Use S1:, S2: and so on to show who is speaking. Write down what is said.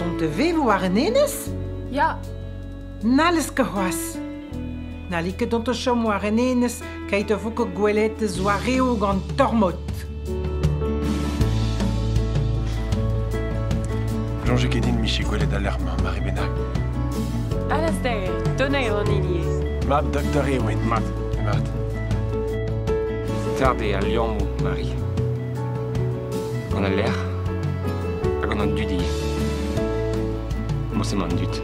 S1: dont da vevañ war an enez?
S2: Ya.
S1: N'hallez ket c'hoazh. N'halli ket dont da chom war an enez keit a vo ket gwelet da zoareoù gant Tormod.
S3: Soñje ket din 'mije gwelet al lec'h-mañ, mare bennak.
S2: Alastair, Donail an hini eo.
S3: Mab Doctor Ewin. Mat. Mat.
S4: Start eo al liammoù, Mari. Gant al lec'h ha gant an dud ivez. Moñse emañ an dud.